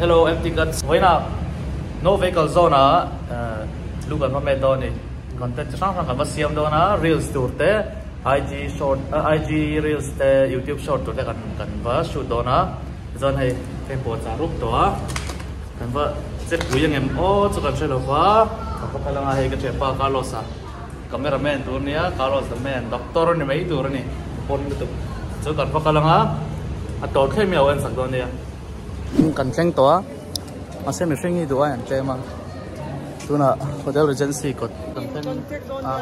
Hello MT Guts vawiinah No Vehicle Zone ah lu kan va met dawn a ni. Content chi hrang hrang kan va siam dawn a, reels tur te, IG short IG reels te, YouTube short tur te kan kan va shoot dawn a. Tichuan hei hei pawh chah rup tawh a, kan va che pui ang em aw chu kan hre lo va, kan va kal anga hei ka thianpa Carlos a camera man tur a nia, Carlos the man, doctor a ni mai tur a ni, pawn lutuk chu kan va kal anga a tawp thleng mi a lo en sak dawn nia. Kan thleng tawh a, mahse mihring hi duh ai an tlem a, tunah Hotel Regency kawt kan thleng a,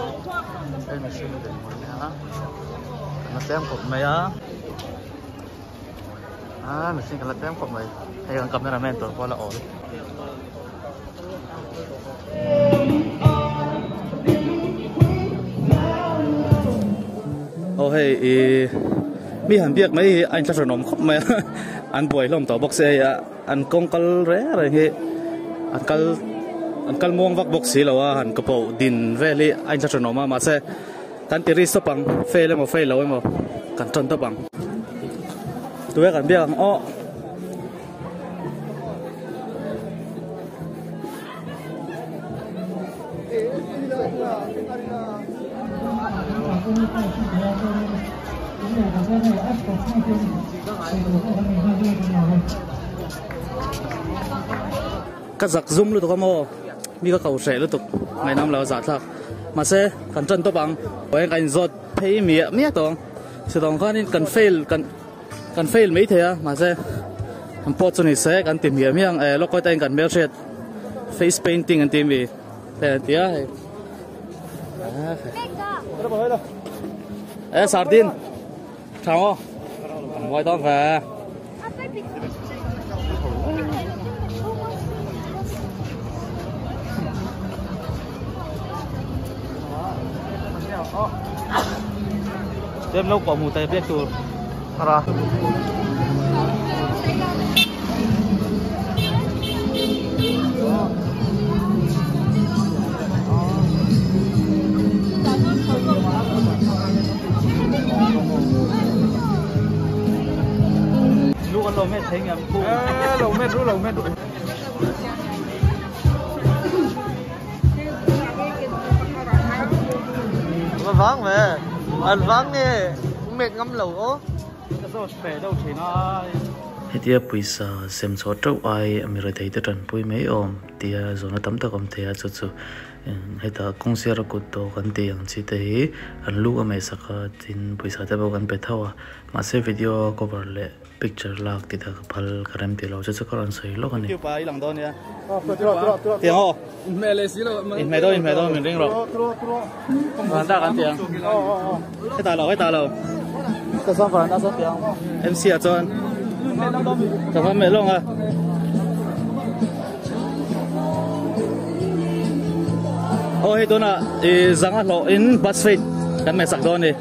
hei mihring ve hmur nia kan la tlem khawp mai a, ah mihring kan la tlem khawp mai, hei kan camera man tur pawh a la awl. Aw hei ih mi han biak mai hi a inthlahrunawm khawp mai a an buai hlawm tawh bawk si hei a an kawng kal reng reng hi an kal an kal muang vak bawk si lo a han ka pawh din vel hi a inthlahrunawm a mahse kan ti ri stop ang fail emaw fail lo emaw kan tawn tawp ang tuia kan biak ang aw. Ka zak zum lutuk a maw mi ka ko hreh lutuk ngaihnam lo a zahthlak mahse kan tan tawp ang kan inzawt phei miah miah tawh ang chutawng khanin kan fail kan. Kan fail mai thei a mahse an pawh chu ni se kan ti hmiah hmiah ang e lawk aw kan hmelhriat face painting an ti mi te an ti a hei e sardine tha maw an mawi dawn ve. Tlem lo pawh hmuh tai biak tur a Lu kan lo met thei ngam ku. Lo met ru lo met ru. Va vang ve. An vang nge met ngam lo aw. Ka zawt fe deuh thin a. Hetia pawisa sem chhuah teuh ai a mi rethei te tanpui mai awm tia zawhna tam tak awm thei a chu chu hetah kawng siara kut tawh kan tih ang chi te hi an lu a mehsak a tin pawisa te pawh kan pe tho a mahse video cover leh picture lak tih te ka phal ka rem tih lo chu chu ka rawn sawi lawk a ni. YouTube ah i lang dawn nia. Tiang aw. Inhmeh leh si lo. Inhmeh dawn inhmeh dawn min ring rawh. Varanda kan tiang. Hetah lo hetah lo. Ka sawn varanda sawn tiang. MC ah chuan. Ka va meh lawng a. Aw hei tunah i zanga hlawh in bus fare kan meh sak dawn a ni.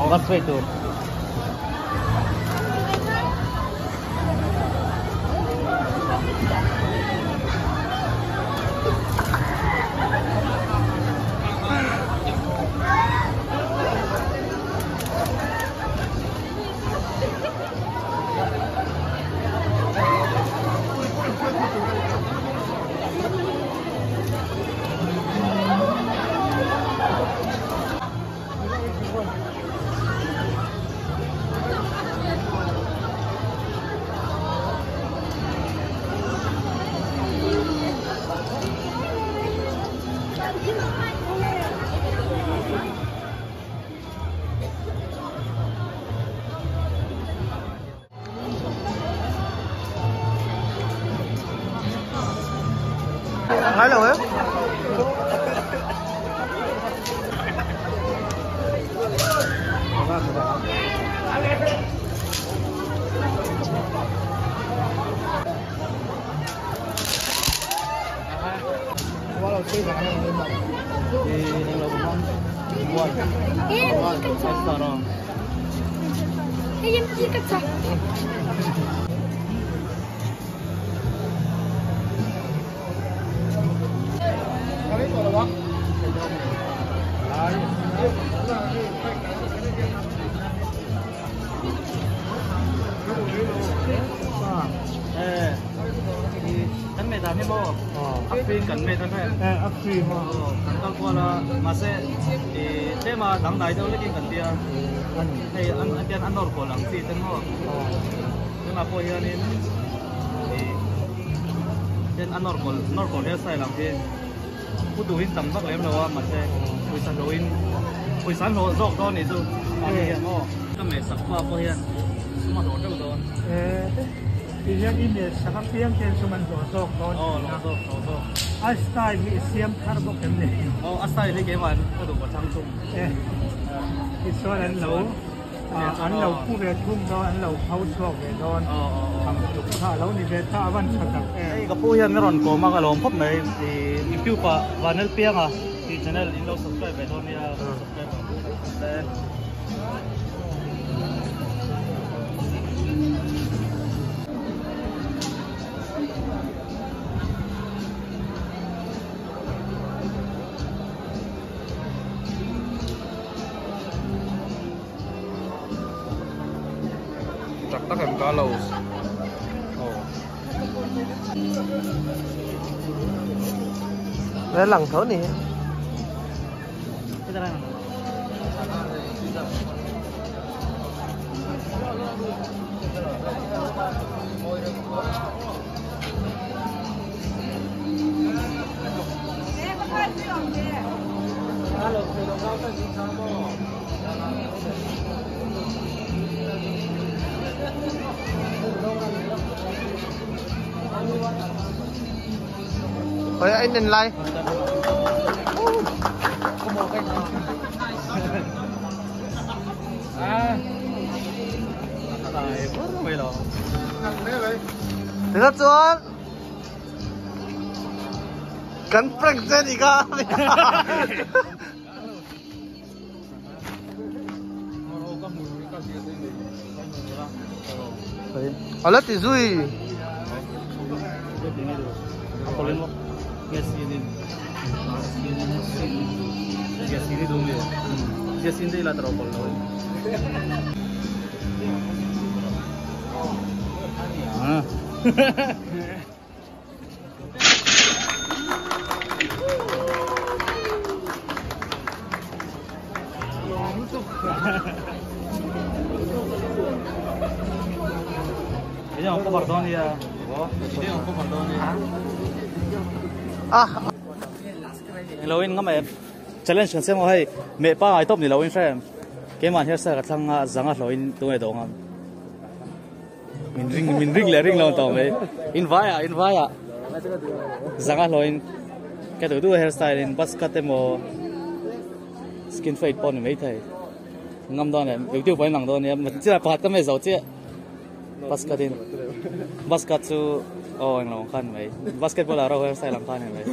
Bus wait tur. Ngai lo e. A style hi siam thar bawk em ni? Aw a style hi keimah ka duh ka thlang thung. Tichuan an lo an lo pu ve thung dawn an lo pho chhuak ve dawn ang tluk kha a lo ni ve ta a van tha tak em. Hei ka pu hian min rawn kawm a ka lawm khawp mai ih YouTube ah Vanel Pianga tih channel in lo subscribe ve dawn nia subscribe ang te. Tak tak em ka lo Nó lằng thấu này. Thôi anh nên like. Thế chuan kan prank che ni ka. Ala ti zui. Ah. Hello in nga mai challenge kan sem hei me pa ngai top ni lo in frame keman her sa ka thlang a zanga hloin tu ngai dong am min ring le ring lo to mai in vaya in vaya zanga hloin ka tu tu hairstyle in bus cut emo skin fade pon mai thai ngam don em YouTube pai nang don em chi la pahat ka mai zo chi bus cut in bus cut chu oh ang long khan mai basketball aro hairstyle lang khan mai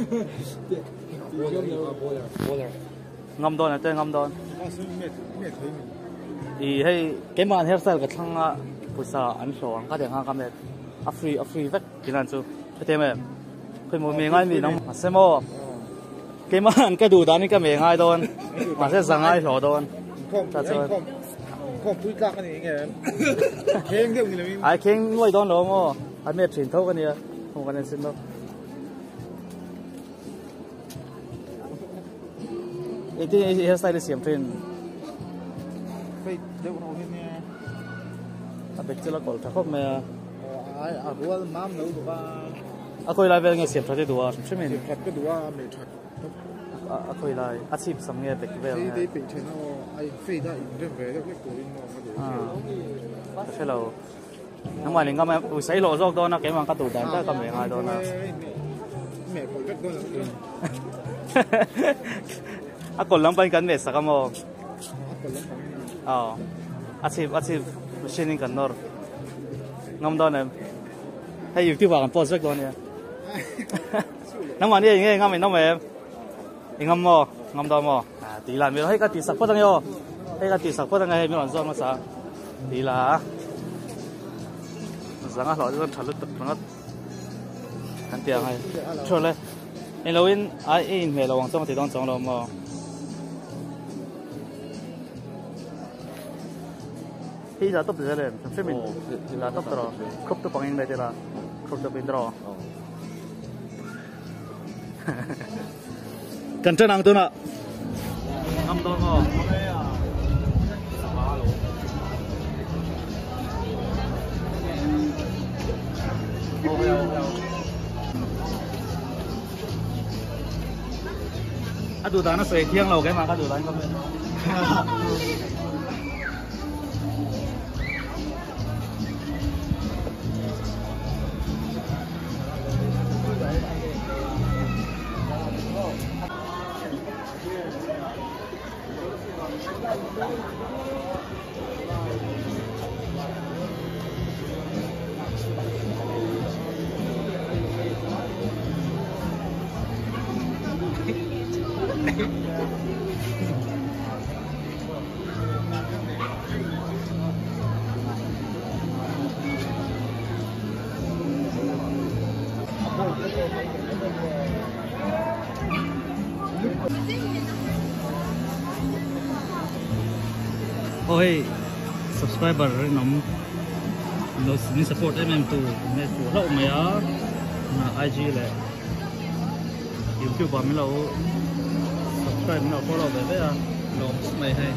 ngam don te ngam don i hei keman hairstyle ka thlanga puisa an hlo ang ka deng ha ka met a free vek kinan chu the me khoi mo me ngai mi nang asemo keman ka du dan ka me ngai don ma se zangai hlo don ta chu khom pui tlak ani nge kheng deuh ni lo ai kheng nuai don lo mo a me thin tho ka nia không ka nen sin lo iti hairstyle siam thin fei deuh ro hin nè a bek chela kol tha khop me ai a rual mam lo ba a koi lai vel nge siam tha te duwa thrimin that ka duwa me that a koi lai a chip sam nge bek vel nge dei pe chen o ai fei da in rem ve deuh lek turin mo ma de a hello nang ma ni ngam u sai lo jok do na ke mang ka tu dan ta ka me ngai do na A kawlh lampangin kan meh sak a maw? Aw a chhip a chhip machine in kan nawr ngam dawn em? Hei youtube ah kan post vek dawn nia. Nangmah nia enge ngam in awm em? I ngam maw? Ngam dawn maw? Ah tih lah hei ka tih sak phawt ange aw. Hei ka tih sak phawt ange hei min rawn zawt hmasa tih lah zanga hlawh chu tha lutuk ringawt kan ti ang hei. Thu le englo in ai i inhmeh lo ang chuan ka ti dawn chuang lo maw? Hei za tawp zel em? Hrim in za tawp tawh rawh. Khup tawp angin mai tila. Khup tawp in tawh rawh. Kan ṭan ang tunah. Ngam dawn maw? A duh dan a sawi thiang lo keimah ka duh dan ka hmu. Aw hei subscriber rinawm lo min support em em tu net fuh hlauh mai a IG leh youtube ah min lo subscribe min lo follow ve ve a lawm khawp mai hei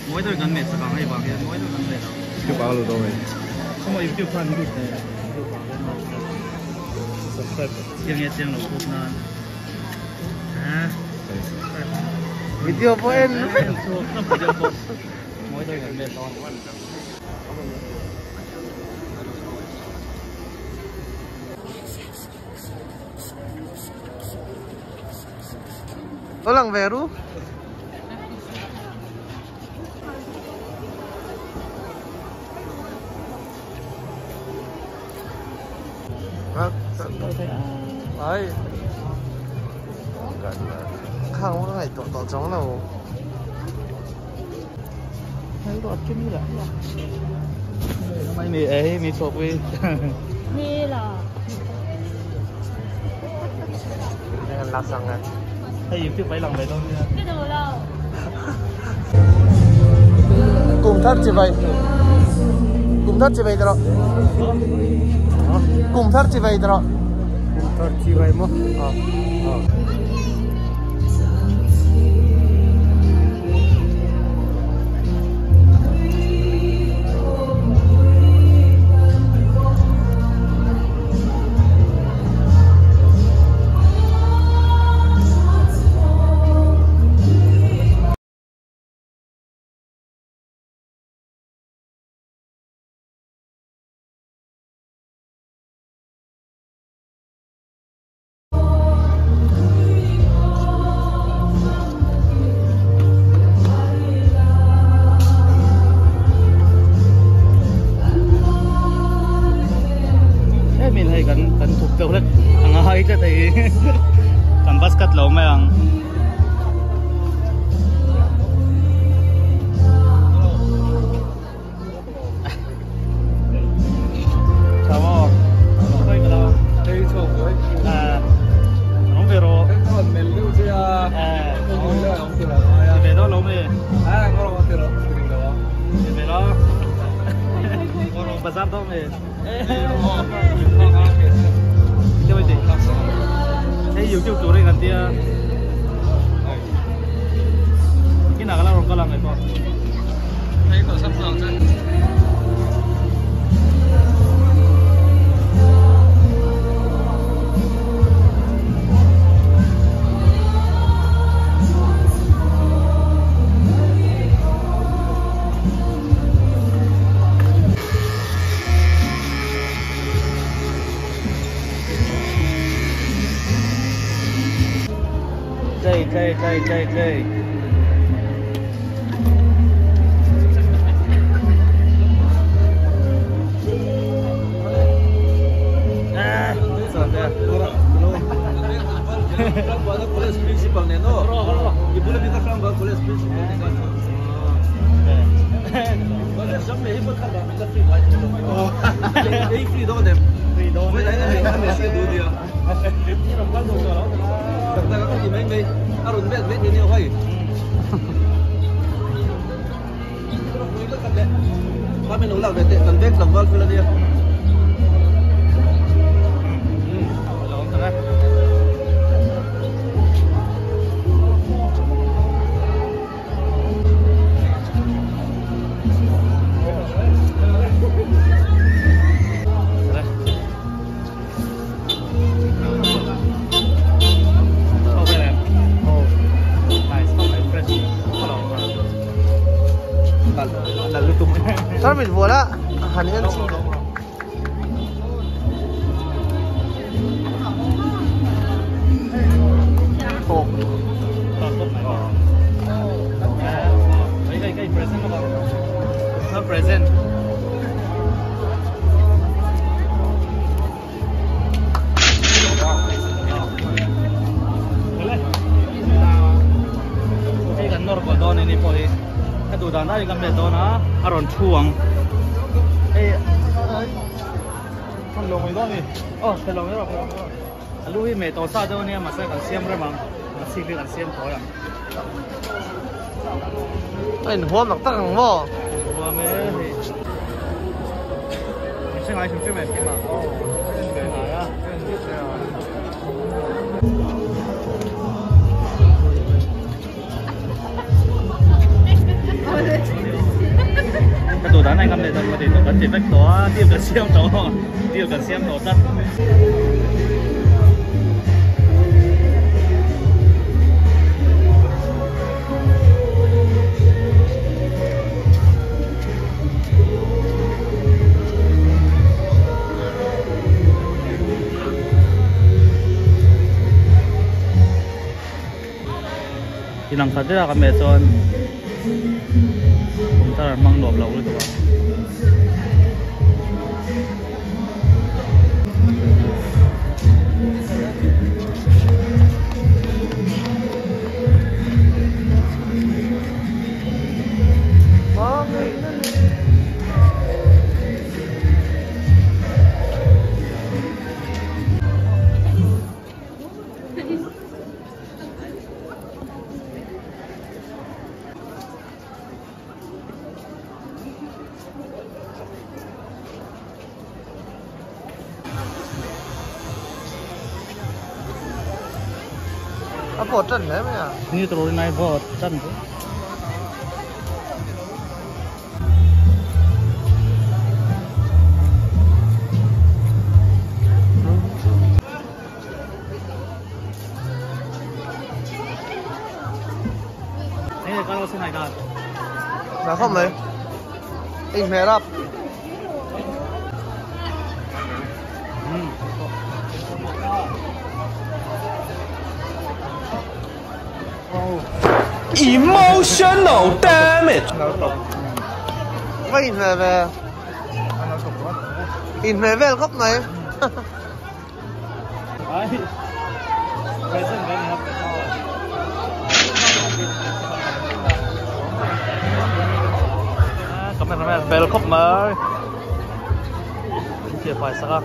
mawi deuhin kan meh chak ang hei vang hian mawi deuhin kan meh lo youtube ah ka lut dawn mai khawmaw youtube khan lut ve youtube ah hian subscribe chiang nge chiang lo pawh nan video pawh en vek video pawh mawi deuhin kan meh dawn. Lo lang ve ru. Đấy. Không, cái này tổ tổ chống đâu. ไม่มีเอ้มีโชควิ มีเหรอ รับสั่งไง ให้ยืมที่ไปหลังไปต้องเนี่ย ไม่ดูเรา กลุ่มทัดจีไปกลุ่มทัดจีไปตลอดกลุ่มทัดจีไปตลอดกลุ่มทัดจีไปมั้งอ๋อ ให้จะตีกันบัสกัดเราไม่อังครับผมคุยกันแล้วน้องเบโรเบโรเราไม่เบโรเราประสานต้องไม่Hey, YouTube tu ring nanti ya. Ini nak kalau orang kalang itu. Hey, kau siapa tu? tlei tlei tlei tlei. Present. Hei kan nawr pawh dawn ini pawh hi ka duh dan danin kan bet dawn a a rawn thu ang hei aw thei lo mai rawh a lu hi meh tawh sa deuh ania mahse kan siam rem ang a chhip hi kan siam thawi ang. A inhuam tak tak ang maw? Inhuam e hei. Min hre ngai hrim hrim em keimah. Min hre ngai a. Ka duh dan a ingam leh dawn ka ti tawh kan ti vek tawh a deal kan siam tawh deal kan siam tawh tlat. Inang khat deuh a ka meh chuan kum thar an hmang nuam lo lutuk a. A vawt tan hle mai a. Ni tur in ai vawt tan chu. Enge kan lo sin ai dan. Na khawp mai. Inhmeh rap. Emotional damage. Va inhmeh ve. Inhmeh vel khawp mai. Cameraman vel khawp mai. Thil fai sak a.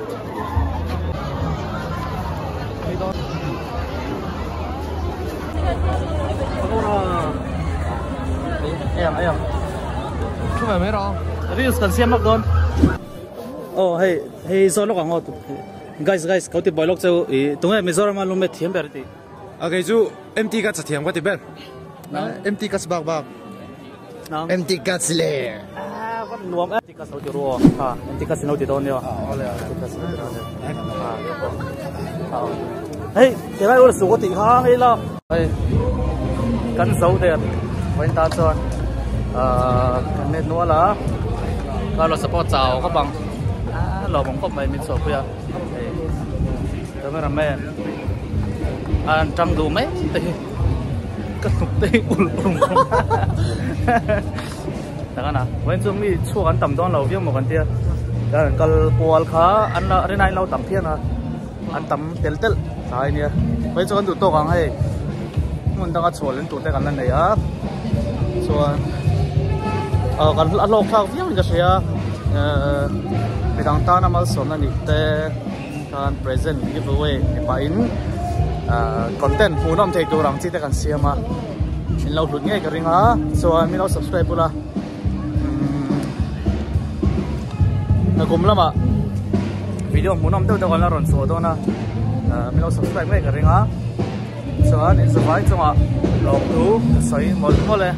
Reels kan siam lawk dawn. Oh hei hei zawn lawk ang aw guys guys ko ti buai lawk cheu i tunge Mizoram a lungmet thiam ber ti. A kei chu MT ka chathiam ka ti ber. MT ka bak bak. MT ka le. Ah vat nuam MT ka so ti ru ha MT ka sino ti dawn nio. Hei ke lai ur su ko ti kha hei la. Hei kan zo der vain ta chuan kan met nual a ka lo support chau ka bang lo bang khawp mai min chhuah pui a hei cameraman an tang duh mai te hi. Ka hnuk te hi ulh rum rum tak a na vawiin chu mi chhuak an tam dawn lo viau maw kan tia chuan an kal kual kha an la rin aiin lo tam phian a an tam tel telh tlai ania vawiin chu kan duh tawk ang hei hmun danga chhuah lem tur te kan la nei a chuan ah kan a hlawk thlak viau in ka hria ehh midang tana malsawmna nih te khan present give away ni pahin ahh content hmuhnawm thei tur ang chi te kan siam a in lo hlut ngei ka ring a chuan min lo subscribe bula umm nakum lamah video hmuhnawm deuh deuh an la rawn chhuah dawn a ahh min lo subscribe ngei ka ring a chuan in zavai chungah lawmthu ka sawi mawlh mawlh e.